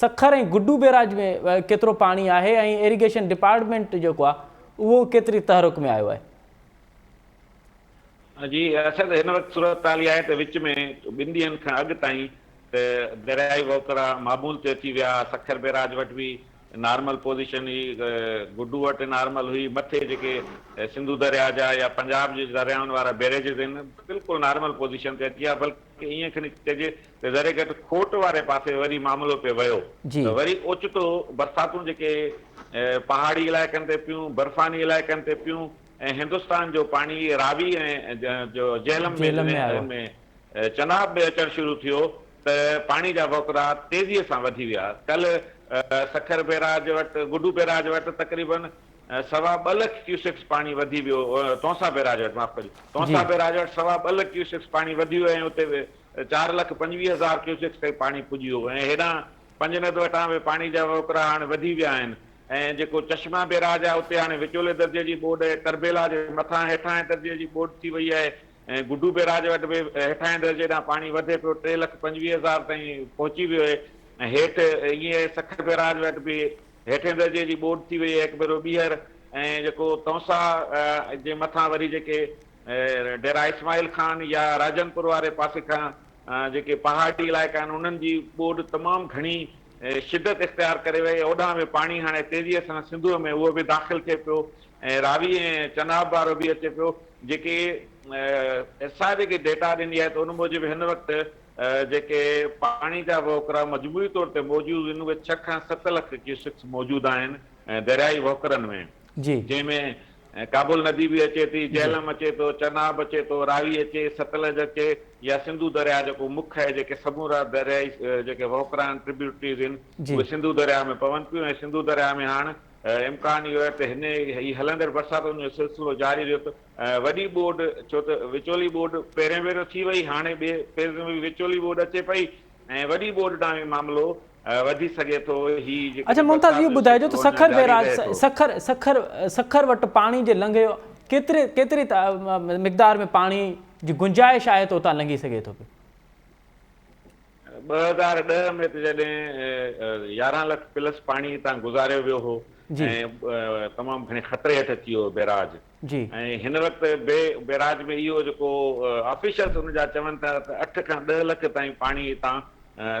سکر ۽ گڊو بيراج ۾ ڪيترو پاڻي آهي ۽ ايريگيشن ڊپارٽمينٽ جيڪو آهي اهو ڪيتري تحرڪ ۾ آيو آهي. جي اسد هن وقت صورتحال اها آهي ته وچ ۾ ٻن ڏينهن کان اڳ تائين ته دريائي وهڪرا معمول تي اچي ويا سکر بيراج وٽ به نارمل پوزيشن هئي، گڊو وٽ نارمل هئي، مٿي جيڪي سنڌو درياء جا يا پنجاب جي دريائن وارا بيريجز آهن بلڪل نارمل پوزيشن تي اچي ويا بلڪه ائين کڻي چئجي ته ذري گهٽ کوٽ واري پاسي وري معاملو پئي ويو ته وري اوچتو برساتون جيڪي پهاڙي علائقن تي پيون، برفاني علائقن تي پيون ۽ هندستان جو پاڻي راوي ۽ جهلم ۾ چناب ۾ اچڻ شروع ٿيو ته پاڻي جا وهڪرا تيزيء سان وڌي ويا. ڪلهه سکر بيراج وٽ گڊو بيراج وٽ تقريبن سوا ٻه لک ڪيوسڪس پاڻي وڌي ويو، تونسا بيراج وٽ معاف ڪجو، تونسا بيراج وٽ سوا ٻه لک ڪيوسڪس پاڻي وڌي ويو ۽ اتي 4,25,000 ڪيوسڪس تائين پاڻي پڄي ويو ۽ هيڏانهن پنجند وٽان به پاڻي جا وهڪرا هاڻي وڌي ويا آهن ۽ جيڪو چشما بيراج آهي اتي هاڻي وچولي درجي جي ٻوڏ ۽ تربيلا جي مٿان هيٺاهين درجي جي ٻوڏ ٿي وئي آهي ۽ گڊو بيراج وٽ به هيٺاهين درجي ڏانهن پاڻي وڌي پيو، 3,25,000 تائين پهچي ويو آهي ۽ هيٺ ائين سکر بيراج وٽ به هيٺين درجي جي ٻوڏ ٿي وئي آهي هڪ ڀيرو ٻيهر ۽ جيڪو تونسا جي مٿان وري جيڪي ڊيرا اسماعيل خان يا راجن پور واري پاسي کان جيڪي پهاڙي علائقا آهن انهن جي ٻوڏ تمام گهڻي شدت اختيار ڪري وئي اوڏانهن به پاڻي هاڻي تيزيء سان سنڌوء ۾ اهو به داخل ٿئي پيو ۽ راوي ۽ چناب وارو به اچي پيو جيڪي ارسا جيڪي ڊيٽا ڏني آهي ته ان موجب هن وقت جيڪي پاڻي جا وهڪرا مجموعي طور تي موجود آهن اهي ڇهه کان ست لک ڪيوسڪس موجود آهن دريائي وهڪرن ۾ جنهن ۾ ڪابل ندي به اچي ٿي، جهلم اچي ٿو، چناب اچي ٿو، راوي اچي، ستلج اچي يا سنڌو درياء جيڪو مک آهي جيڪي سمورا دريائي جيڪي وهڪرا آهن Tributaries آهن اهي سنڌو درياء ۾ پون پيون ۽ سنڌو درياء ۾ هاڻ امڪان اهو آهي ته هن هي هلندڙ برساتن جو سلسلو جاري رهيو ته وڏي ٻوڏ ڇو ته وچولي ٻوڏ پهرين ڀيرو ٿي وئي هاڻي ٻئي فيز ۾ به وچولي ٻوڏ اچي پئي ۽ وڏي ٻوڏ ڏانهن به معاملو وڌي سگهي ٿو هي اڇا جيڪڏهن ممتاز برسات اهو جو ٻڌائجو ته سلسلو اڃا سکر جاري بيراج رهي ٿو. سکر سکر سکر وٽ پاڻي جي لنگهه جو ڪيتري ڪيتري مقدار ۾ پاڻي جي گنجائش آهي ته اتان لنگهي سگهي ٿو پيو. 2010 ۾ ته جڏهن 11 لک پلس پاڻي هتان گذاريو ويو هو ۽ تمام گهڻي خطري هيٺ اچي ويو بيراج ۽ هن وقت به بيراج ۾ اهو جيڪو آفيشلس ان جا چون ٿا ته اٺ کان ڏهه لک تائين پاڻي هتان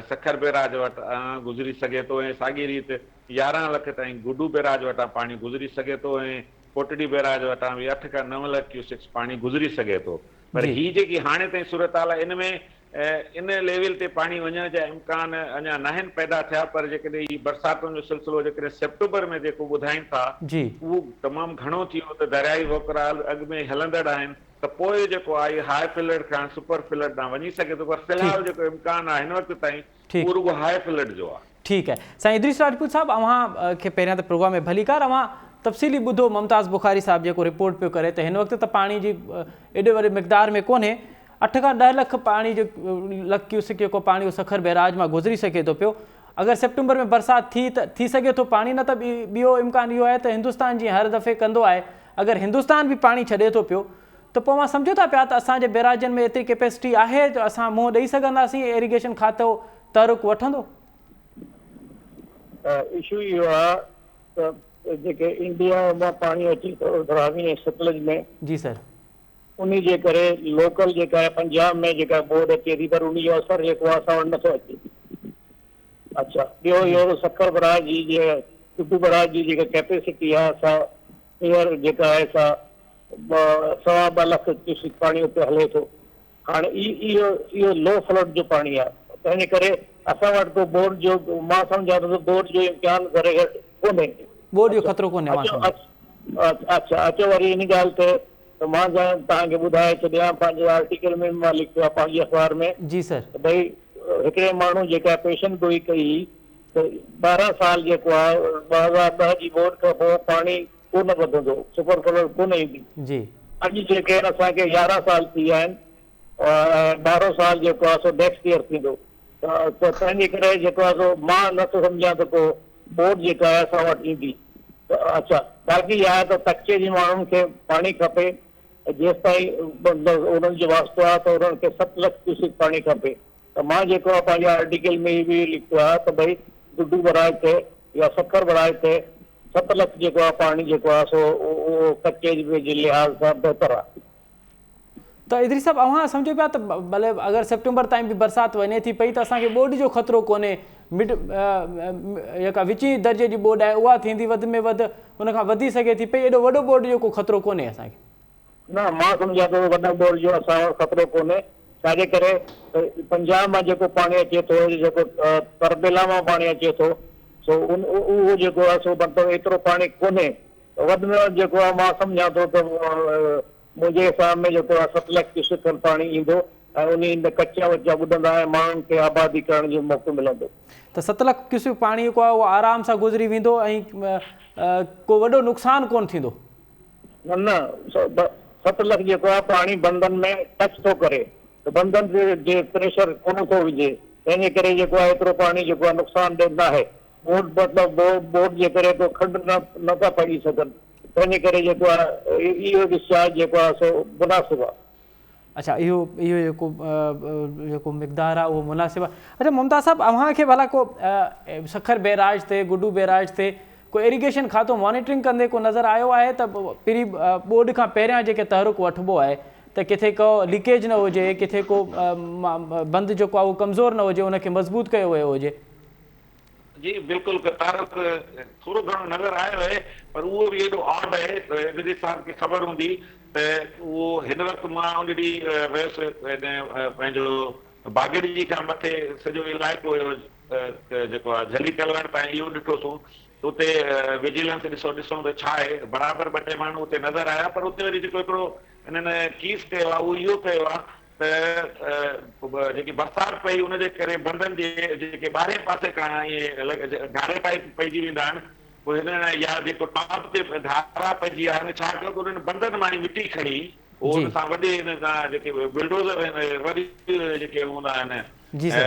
سکر بيراج وٽان گذري سگهي ٿو ۽ ساڳي ريت 11 لک تائين گڊو بيراج وٽان پاڻي گذري سگهي ٿو ۽ ڪوٽڙي بيراج وٽان به اٺ کان نو لک ڪيوسڪس پاڻي گذري سگهي ٿو پر هي جيڪي هاڻي تائين صورتحال آهي ان ۾ ان ليول تي پاڻي وڃڻ جا امڪان اڃا ناهن پيدا ٿيا پر جيڪڏهن هي برساتن جو سلسلو جيڪڏهن سيپٽمبر ۾ جيڪو ٻڌائين ٿا اهو تمام گهڻو ٿي ويو ته دريائي وهڪرا اڳ ۾ هلندڙ آهن ته پوء جيڪو آهي هاء فلڊ کان سپر فلڊ ڏانهن وڃي سگهي ٿو پر في الحال جيڪو امڪان آهي هن وقت تائين اهو رڳو هاء فلڊ جو آهي. ٺيڪ آهي سائين ادريس راجپوت صاحب اوهان کي پهريان ته پروگرام ۾ ڀليڪار اوهان تفصيلي ٻڌو ممتاز بخاري صاحب جيڪو رپورٽ پيو ڪري ته هن وقت ته پاڻي جي ايڏي وڏي مقدار ۾ ڪونهي اٺ کان ڏهه لک پاڻي جو لک ڪيوسڪ جيڪو پاڻي اهو سکر بئراج مان گذري سگهي ٿو پيو اگر سيپٽمبر ۾ برسات ٿي ته ٿي سگهي ٿو پاڻي نه ته ٻيو امڪان اهو آهي ته هندستان جيئن هر دفعي ڪندو آهي اگر هندستان به پاڻي ڇڏي ٿو پيو ته پوء اوهان سمجهو ٿا پيا ته اسان جي بئراجن ۾ ايتري ڪيپيسٽي آهي جو اسان منهن ڏئي سگهنداسين ايريگيشن کاتو تحرڪ وٺندو؟ اشو اهو آهي ته جيڪي انڊيا مان پاڻي اچي ٿو راوي ۽ ستلج ۾ جي سر. انهي جي ڪري لوڪل جيڪا آهي پنجاب ۾ جيڪا ٻوڏ اچي ٿي پر انهي جو اثر جيڪو آهي اسان وٽ نٿو اچي. اڇا ٻيو اهو ته سکر براج جي جي ٽٽو براج جي جيڪا ڪيپيسٽي آهي سا هينئر جيڪا آهي سا سوا ٻه لک ڪيوسڪ پاڻي اتي هلي ٿو. هاڻي اهو اهو لو فلڊ جو پاڻي آهي تنهن جي ڪري اسان وٽ ڪو ٻوڏ جو مان سمجهان ٿو ته ٻوڏ جو امڪان ذري گهٽ ڪونهي. ٻوڏ جو خطرو ڪونهي اوهان سمجهو. اڇا اچو وري ان ڳالهه تي ته مان توهان کي ٻڌائي ڇڏيان پنهنجي آرٽيڪل ۾ به مان لکيو آهي پنهنجي اخبار ۾ جي سر. ته ڀئي هڪڙي ماڻهو جيڪا پيشن گوئي ڪئي هئي ته 12 سال جيڪو آهي 2010 جي ٻوڏ کان پوء پاڻي ڪو نه وڌندو سپر فلڊ ڪو نه ايندي جي. اڄ جيڪي آهن اسان کي 11 سال ٿي ويا آهن ۽ 12 سال جيڪو آهي سو نيڪسٽ ايئر ٿيندو ته تنهن جي ڪري جيڪو آهي سو مان نه ٿو سمجهان ته ڪو ٻوڏ جيڪا آهي اسان وٽ ايندي ته اڇا باقي اها آهي ته ڪچي جي ماڻهن کي پاڻي کپي جيستائين انهن جو واسطو آهي ته انهن کي ست لک ڪيوسڪ پاڻي کپي ته مان جيڪو آهي پنهنجي آرٽيڪل ۾ هي به لکيو آهي ته ڀئي ڊڊو بئراج تي يا سکر بئراج تي ست لک جيڪو آهي پاڻي جيڪو آهي سو اهو ڪچي جي لحاظ سان بهتر آهي. ته ادريس صاحب اوهان سمجهو پيا ته ڀلي اگر سيپٽمبر تائين به برسات وڃي ٿي پئي ته اسان کي ٻوڏ جو خطرو ڪونهي مڊ جيڪا وچين درجي جي ٻوڏ آهي اها ٿيندي وڌ ۾ وڌ ان کان وڌي سگهي ٿي پئي ايڏو وڏو ٻوڏ جو ڪو خطرو ڪونهي اسان کي. نه مان سمجهان ٿو وڏو ٻوڏ جو اسان وٽ خطرو ڪونهي ڇاجي ڪري ته پنجاب مان جيڪو پاڻي اچي ٿو جيڪو تربيلا مان پاڻي اچي ٿو سو اهو جيڪو آهي سو مطلب ايترو پاڻي ڪونهي وڌ ۾ وڌ جيڪو آهي مان سمجهان ٿو ته منهنجي حساب ۾ جيڪو آهي ست لک ڪيوسڪ کن پاڻي ايندو ۽ انهي ۾ ڪچا وچا ٻڏندا ۽ ماڻهن کي آبادي ڪرڻ جو موقعو ملندو. ته ست لک ڪيوسڪ پاڻي جيڪو آهي اهو آرام سان گذري ويندو ۽ ڪو وڏو نقصان ڪونه ٿيندو. نه نه ست لک جيڪو آهي پاڻي بندن ۾ ٽچ ٿو ڪري ته بندن تي جي پريشر ڪونه ٿو وجهي تنهن جي ڪري جيڪو آهي ايترو پاڻي جيڪو آهي نقصان ده ناهي ٻوڏ مطلب ٻوڏ جي ڪري ڪو کنڊ نه ٿا پئجي سگهن. تنهن جي ڪري جيڪو آهي اهو ڊسچارج جيڪو آهي سو مناسب آهي. اڇا اهو اهو جيڪو جيڪو مقدار آهي اهو مناسب آهي. اڇا ممتاز صاحب اوهان کي ڀلا ڪو سکر بيراج تي گڊو بيراج تي ڪو ايريگيشن کاتو مانيٽرنگ ڪندي ڪو نظر آيو آهي ته پري ٻوڏ کان پهريان جيڪي تحرڪ وٺبو آهي ته ڪٿي ڪو ليڪيج نه هجي ڪٿي ڪو بند جيڪو آهي اهو ڪمزور نه هجي ان کي مضبوط ڪيو ويو هجي. جي بلڪل ڪتارت ٿورو گهڻو نظر آيو آهي پر اهو به ايڏو آڊ آهي ته ادريس صاحب کي خبر هوندي ته اهو هن وقت مان ان ڏينهن ويس پنهنجو باگڙجي کان مٿي سڄو علائقو هيو جيڪو آهي جهلي ڪلوڻ تائين اهو ڏٺو سون ته اتي وجيلنس ڏسو ڏسون ته ڇا آهي برابر ٻه ٽي ماڻهو اتي نظر آيا پر اتي وري جيڪو هڪڙو انهن ڪيس ڪيو آهي اهو اهو ڪيو آهي ته جيڪي برسات پئي ان جي ڪري بندن جي جيڪي ٻاهرين پاسي کان ائين گهاري ٽائيپ پئجي ويندا آهن پوء هنن يا جيڪو ٽاپ تي گهارا پئجي ويا آهن ڇا ڪيو ته انهن بندن مان ئي مٽي کڻي پوء ان سان وڏي ان سان جيڪي بلڊوزر آهن وڏي جيڪي هوندا آهن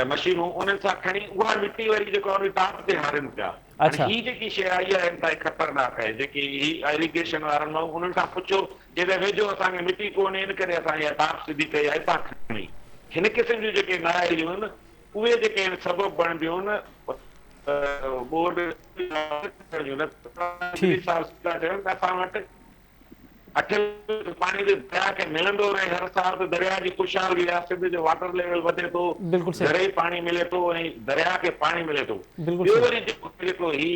مشينون انهن سان کڻي اها مٽي وري جيڪو ان ٽاپ تي هارين پيا هاڻي هي جيڪي شيء آئي آهي انتهائي خطرناڪ آهي جيڪي هي ايريگيشن وارن مان انهن کان پڇو چي ته ويجهو اسان کي مٽي ڪونهي ان ڪري اسان اها ٽاپ سڌي ڪئي آهي اتان کڻي هن قسم جون جيڪي نااهليون آهن اهي جيڪي آهن سبب بڻبيون ٻوڏ جون نه ته چون ته اسان وٽ اٺ پاڻي به درياء کي ملندو رهي هر سال ته درياء جي خوشحالي آهي سنڌ جو واٽر ليول وڌي ٿو زرعي پاڻي ملي ٿو ۽ درياء کي پاڻي ملي ٿو ٻيو وري جيڪو هي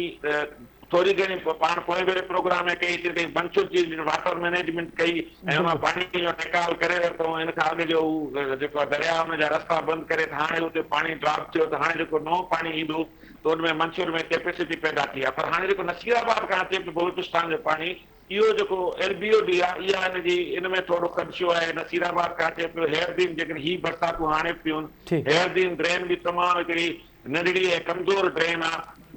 ٿوري گهڻي پاڻ پوئين ڀيري پروگرام ۾ ڪئي سي تائين منڇر جي واٽر مئنيجمينٽ ڪئي ۽ ان پاڻي جو نيڪال ڪري ورتو ۽ ان کان اڳ جو هو جيڪو درياء ان جا رستا بند ڪري ته هاڻي اتي پاڻي ڊراپ ٿيو ته هاڻي جيڪو نئون پاڻي ايندو ته ان ۾ منڇر ۾ ڪيپيسٽي پيدا ٿي آهي پر هاڻي جيڪو نصير آباد کان اچي پيو بلوچستان جو پاڻي اهو جيڪو ايل بي او ڊي آهي اها ان جي ان ۾ ٿورو خدشو آهي نصير آباد کان اچي پيو هيئردين جيڪڏهن هي برساتون هاڻي پيون هيئردين ڊرين به تمام هڪڙي ننڍڙي ۽ ڪمزور ڊرين آ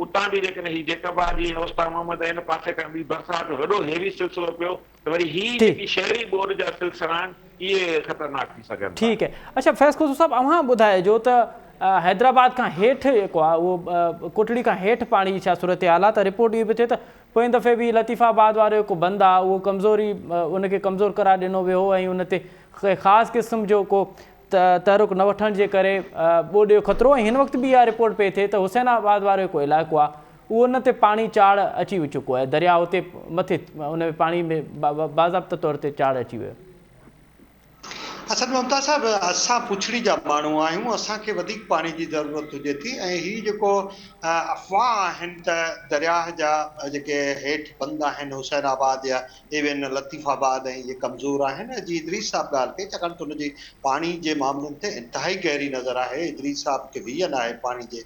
اتان به جيڪڏهن هي جيڪب آجي ۽ اوستا محمد ۽ ان پاسي کان به برسات جو وڏو هيوي سلسلو پيو ته وري هي جيڪي شهري ٻوڏ جا سلسلا آهن اهي خطرناڪ ٿي سگهن ٿا. ٺيڪ اڇا فيض کوسو صاحب اوهان ٻڌائجو ته حيدرآباد کان هيٺ جيڪو آ اهو ڪوٽڙي کان هيٺ پاڻي جي ڇا صورتحال آ ته رپورٽ اهو پيو ٿئي ته پوئين دفعي به لطيف آباد وارو جيڪو بند آ اهو ڪمزوري ان کي ڪمزور قرار ڏنو ويو هو ۽ ان تي خاص قسم جو ڪو تحرڪ نه وٺڻ جي ڪري ٻوڏ جو خطرو ۽ هن وقت به اها رپورٽ پئي ٿئي ته حسين آباد وارو جيڪو علائقو آ اهو ان تي پاڻي چاڙهه اچي چڪو آهي درياء اتي مٿي ان ۾ پاڻي ۾ باضابطه طور تي چاڙهه اچي ويو. اسد ممتاز صاحب اسان پڇڙي جا ماڻهو آهيون اسان کي وڌيڪ پاڻي جي ضرورت هجي ٿي ۽ هي جيڪو افواهه آهن ته درياهه جا جيڪي هيٺ بند آهن حسين آباد يا ايون لطيف آباد ۽ اهي ڪمزور آهن جي ادريس صاحب ڳالهه ڪئي ڇاڪاڻ ته ان جي پاڻي جي معاملن تي انتهائي گهري نظر آهي ادريس صاحب کي ويزن آهي پاڻي جي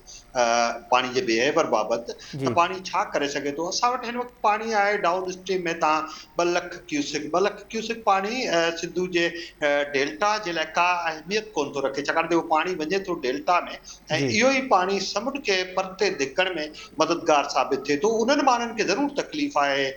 پاڻي جي بيهيور بابت ته پاڻي ڇا ڪري سگهي ٿو اسان وٽ هن وقت پاڻي آهي ڊائون اسٽريم ۾ تان 2 لک ڪيوسڪ، 2 لک ڪيوسڪ پاڻي سنڌو جي ڊيلٽا جي لاء ڪا اهميت ڪونه ٿو رکي ڇاڪاڻ ته اهو پاڻي وڃي ٿو ڊيلٽا ۾ ۽ اهو ئي پاڻي سمنڊ کي پرتي ڌڪڻ ۾ مددگار ثابت ٿئي ٿو. انهن ماڻهن کي ضرور تڪليف آهي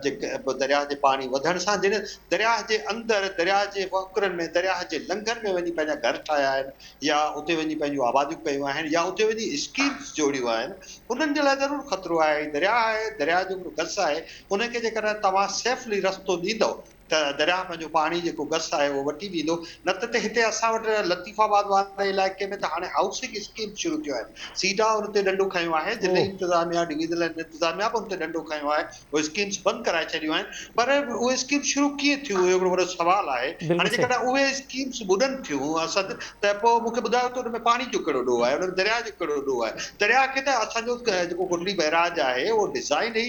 جيڪي درياهه جي پاڻي وڌڻ سان جن درياهه جي اندر درياهه جي وهڪرن ۾ درياهه جي لنگهن ۾ وڃي پنهنجا گهر ٺاهيا آهن يا اتي وڃي پنهنجون آباديون ڪيون آهن يا اتي وڃي اسڪيمز جوڙيون آهن انهن جي لاء ضرور خطرو آهي. هي درياهه آهي درياهه جو هڪڙو گس آهي ان کي جيڪڏهن توهان سيفلي رستو ڏيندؤ ته درياهه پنهنجو پاڻي جيڪو گس آهي اهو وٺي ويندو نه ته ته هتي اسان وٽ لطيف آباد واري علائقي ۾ ته هاڻي هائوسنگ اسڪيم شروع ٿيون آهن سيڊا ان تي ڏنڊو کنيو آهي ضلعي انتظاميا ڊويزنل انتظاميا به ان تي ڏنڊو کنيو آهي اهي اسڪيمز بند ڪرائي ڇڏيون آهن پر اهي اسڪيمز شروع ڪيئن ٿيون اهو هڪڙو وڏو سوال آهي هاڻي جيڪڏهن اهي اسڪيمز ٻڏن ٿيون اسد ته پوء مون کي ٻڌايو ته ان ۾ پاڻي جو ڪهڙو ڏوهه آهي ان ۾ درياهه جو ڪهڙو ڏوهه آهي درياهه کي ته اسان جو جيڪو ڪوٽڙي بئراج آهي اهو ڊزائين ئي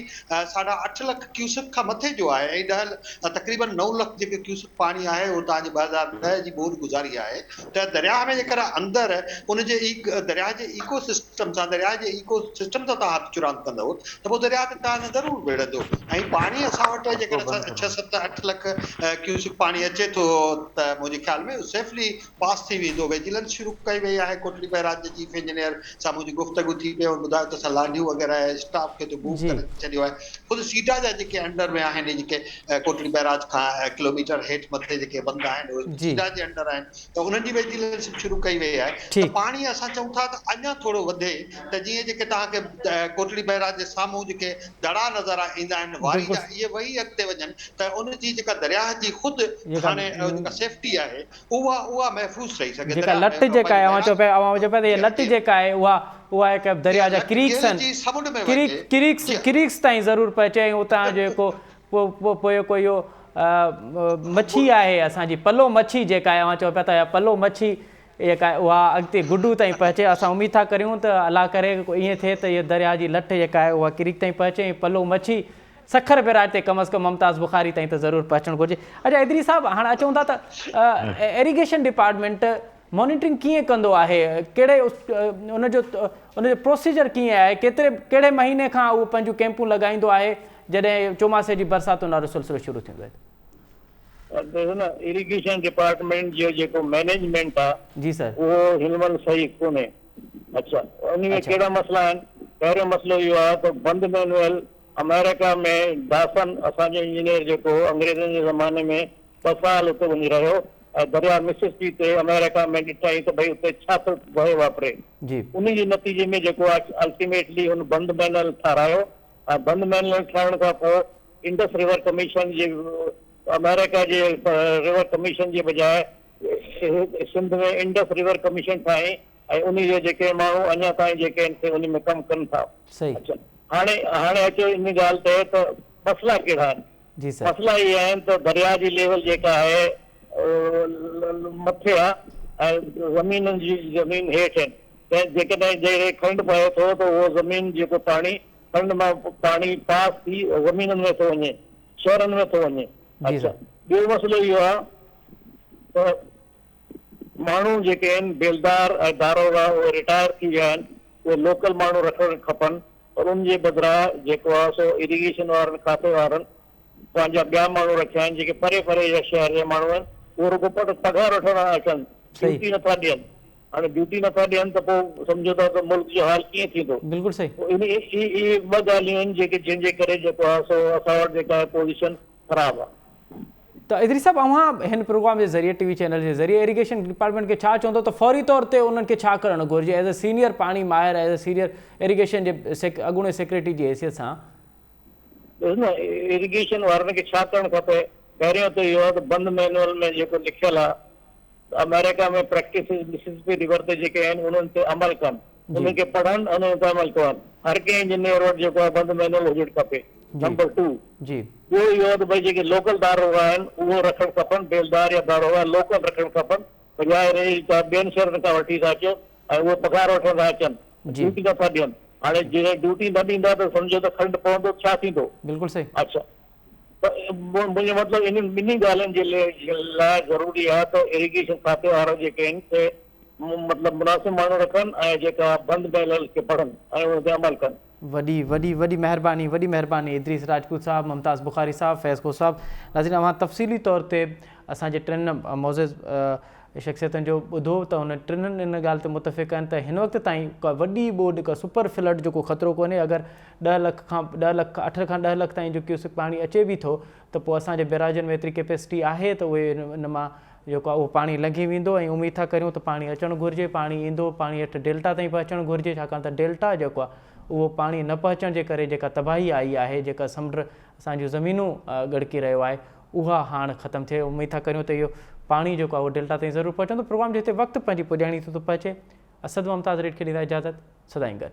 ساڍا اٺ لک ڪيوسڪ کان مٿي جو آهي ۽ ڏهه تقريبن نو لک جيڪي ڪيوسڪ پاڻي آهي اهو توهان جي 2010 جي ٻوڏ گذاري آهي ته درياهه ۾ جيڪڏهن اندر ان جي درياهه جي ايڪو سسٽم سان درياهه جي ايڪو سسٽم سان توهان هٿ چراند ڪندؤ ته پوء درياهه ته توهان سان ضرور وڙهندو ۽ پاڻي اسان وٽ جيڪڏهن ڇهه ست اٺ لک ڪيوسڪ پاڻي اچي ٿو ته منهنجي خيال ۾ سيفلي پاس ٿي ويندو. ويجيلنس شروع ڪئي وئي آهي. ڪوٽڙي بئراج جي چيف انجنيئر سان منهنجي گفتگو ٿي پئي. هن ٻڌايو ته اسان لانڍيون وغيره ۽ اسٽاف کي اتي موو ڪري ڇڏيو آهي. خود سيڊا جا جيڪي انڊر ۾ آهن جيڪي ڪوٽڙي بئراج کان ڪلوميٽر هيٺ مٿي جيڪي بند آهن اهي سيڊا جي انڊر آهن ته انهن جي ويجيلنس به شروع ڪئي وئي آهي ته پاڻي اسان چئون ٿا ته اڃا ٿورو وڌي ته جيئن جيڪي توهان کي ڪوٽڙي بئراج جي سامهون جيڪي دڙا نظر ايندا آهن واري جا اهي وهي اڳتي وڃن ته ان جي جيڪا درياهه جي خود هاڻي جيڪا سيفٽي آهي اها اها محفوظ رهي سگهي. جيڪا لٽ جيڪا آهي اوهان چئو پيا اوهان چئو پيا ته هيء لٽ جيڪا آهي اها اها هڪ درياء جا ڪريڪس آهن ڪريڪ ڪريڪس ڪريڪس تائين ضرور پهچي ۽ اتان جو جيڪو پوء پوء جيڪو اهو مڇي آهي اسان جي پلو مڇي جيڪا آهي اوهان چئو پيا ته اها پلو مڇي جيڪا آهي اها اڳتي گڊو تائين پهچي اسان اميد ٿا ڪريون ته الله ڪري ائين ٿئي ته هيء درياء جي لٽ جيڪا آهي اها ڪريڪ تائين پهچي ۽ پلو مڇي سکر بئراج تي ڪم از ڪم ممتاز بخاري تائين ته ضرور پهچڻ گهرجي. اڇا ادريس صاحب هاڻ اچون ٿا ته ايريگيشن ڊپارٽمينٽ مانيٽرنگ ڪيئن ڪندو آهي ڪهڙي ان جو ان جو پروسيجر ڪيئن آهي ڪيتري ڪهڙي مهيني کان اهو پنهنجون ڪيمپون لڳائيندو آهي جڏهن چوماسي جي برساتن وارو سلسلو شروع ٿيندو آهي. ڏسو نه ايريگيشن ڊپارٽمينٽ جو جيڪو مئنيجمينٽ آهي جي سر اهو هن مهل صحيح ڪونهي اڇا ان ۾ ڪهڙا مسئلا آهن پهريون مسئلو اهو آهي ته بند مينوئل آمريڪا ۾ ڊاسن اسان جو انجنيئر جيڪو هو انگريزن جي زماني ۾ ٻه سال اتي وڃي رهيو ۽ درياء مسسپي تي آمريڪا ۾ ڏٺائين ته ڀئي اتي ڇا ٿو وهي واپري. انهي جي نتيجي ۾ جيڪو آهي الٽيميٽلي هن بند مينل ٺارايو ۽ بند مينل ٺاهڻ کان پوء انڊس ريور ڪميشن جي آمريڪا جي ريور ڪميشن جي بجاء سنڌ ۾ انڊس ريور ڪميشن ٺاهي ۽ انهي جا جيڪي ماڻهو اڃا تائين جيڪي آهن سي انهي ۾ ڪم ڪن ٿا. اڇا هاڻي هاڻي اچو ان ڳالهه تي ته مسئلا ڪهڙا آهن. جي سر. مسئلا اهي آهن ته درياء جي ليول جيڪا آهي مٿي آهي ۽ زمينن جي زمين هيٺ آهن ته جيڪڏهن جيڪڏهن کنڊ پئي ٿو ته اهو زمين جيڪو پاڻي کنڊ مان پاڻي پاس ٿي زمينن ۾ ٿو وڃي شهرن ۾ ٿو وڃي. اڇا ٻيو مسئلو اهو آهي ته ماڻهو جيڪي آهن بيلدار ۽ داروغا اهي رٽائر ٿي ويا آهن اهي لوڪل ماڻهو رکڻ کپن پر ان جي بدران جيڪو آهي سو اريگيشن وارن کاتي وارن پنهنجا ٻيا ماڻهو رکيا آهن جيڪي پري پري جا شهر جا ماڻهو آهن اهي رڳو پگهار وٺڻ اچن ڊيوٽي نٿا ڏين. هاڻي ڊيوٽي نٿا ڏين ته پوء سمجهو ٿا ته ملڪ جو حال ڪيئن ٿيندو. بلڪل صحيح. پوء اهي ٻه ڳالهيون آهن جيڪي جنهن جي ڪري جيڪو آهي سو اسان وٽ جيڪا آهي پوزيشن خراب آهي. ته ادريس صاحب اوهان هن پروگرام جي ذريعي ٽي وي چينل جي ذريعي ايريگيشن ڊپارٽمينٽ کي ڇا چوندو ته فوري طور تي انهن کي ڇا ڪرڻ گهرجي ايز اي سينيئر پاڻي ماهر ايز اي سينيئر ايريگيشن جي اڳوڻي سيڪريٽري جي حيثيت سان. ڏس نه ايريگيشن وارن کي ڇا ڪرڻ کپي پهريون ته اهو آهي ته بند مينوئل ۾ جيڪو لکيل آهي ته آمريڪا ۾ پريڪٽسز مسيسپي ريور تي جيڪي آهن انهن تي عمل ڪن، انهن کي پڙهن ۽ انهن تي عمل ڪن. هر ڪنهن انجنيئر وٽ جيڪو آهي بند مينوئل هجڻ کپي. نمبر ٽو ٻيو اهو آهي ته ڀئي جيڪي لوڪل داروغا آهن اهو رکڻ کپن، بيلدار يا داروغا لوڪل رکڻ کپن بجاء ان جي ته ٻين شهرن کان وٺي ٿا اچو ۽ اهي پگهار وٺڻ ٿا اچن ڊيوٽي نٿا ڏين. هاڻي جيڪڏهن ڊيوٽي نه ڏيندا ته سمجهو ته کنڊ پوندو ته ڇا ٿيندو؟ بلڪل صحيح. اڇا. ته منهنجو مطلب انهن ٻنهي ڳالهين جي لاء ضروري آهي ته ايريگيشن کاتي وارا جيڪي آهن سي مطلب مناسب ماڻهو رکن ۽ جيڪا بند مينوئل کي پڙهن ۽ ان تي عمل ڪن. وڏي وڏي وڏي مهرباني وڏي مهرباني ادريس راجپوت صاحب ممتاز بخاري صاحب فيض کوسو صاحب ناظرين اوهان تفصيلي طور تي اسان جي ٽن معزز شخصيتن جو ٻڌو ته انهن ٽنهن ان ڳالهه تي متفق آهن ته هن وقت تائين ڪا وڏي ٻوڏ ڪا سپر فلڊ جو ڪو خطرو ڪونهي اگر ڏهه لک کان ڏهه لک اٺ کان ڏهه لک تائين جو ڪيوسڪ پاڻي اچي به ٿو ته پوء اسان جي بيراجن ۾ ايتري ڪيپيسٽي آهي ته اهي ان مان جيڪو آهي اهو پاڻي لنگهي ويندو ۽ اميد ٿا ڪريون ته پاڻي اچڻ گهرجي پاڻي ايندو پاڻي هيٺ ڊيلٽا تائين پهچڻ گهرجي ڇاڪاڻ ته ڊيلٽا جيڪو آهي اهو پاڻي نه پهچڻ جي ڪري جيڪا تباهي آئي آهي جيڪا سمنڊ اسان جون زمينون ڳڙڪي رهيو آهي اها هاڻ ختم ٿئي اميد ٿا ڪريون ته اهو پاڻي جيڪو آهي اهو ڊيلٽا تائين ضرور پهچندو پروگرام جي هتي وقت پنهنجي پڄاڻي تي ٿو پهچي اسد ممتاز ريڊ کي ڏيندا اجازت سدائين گڏ.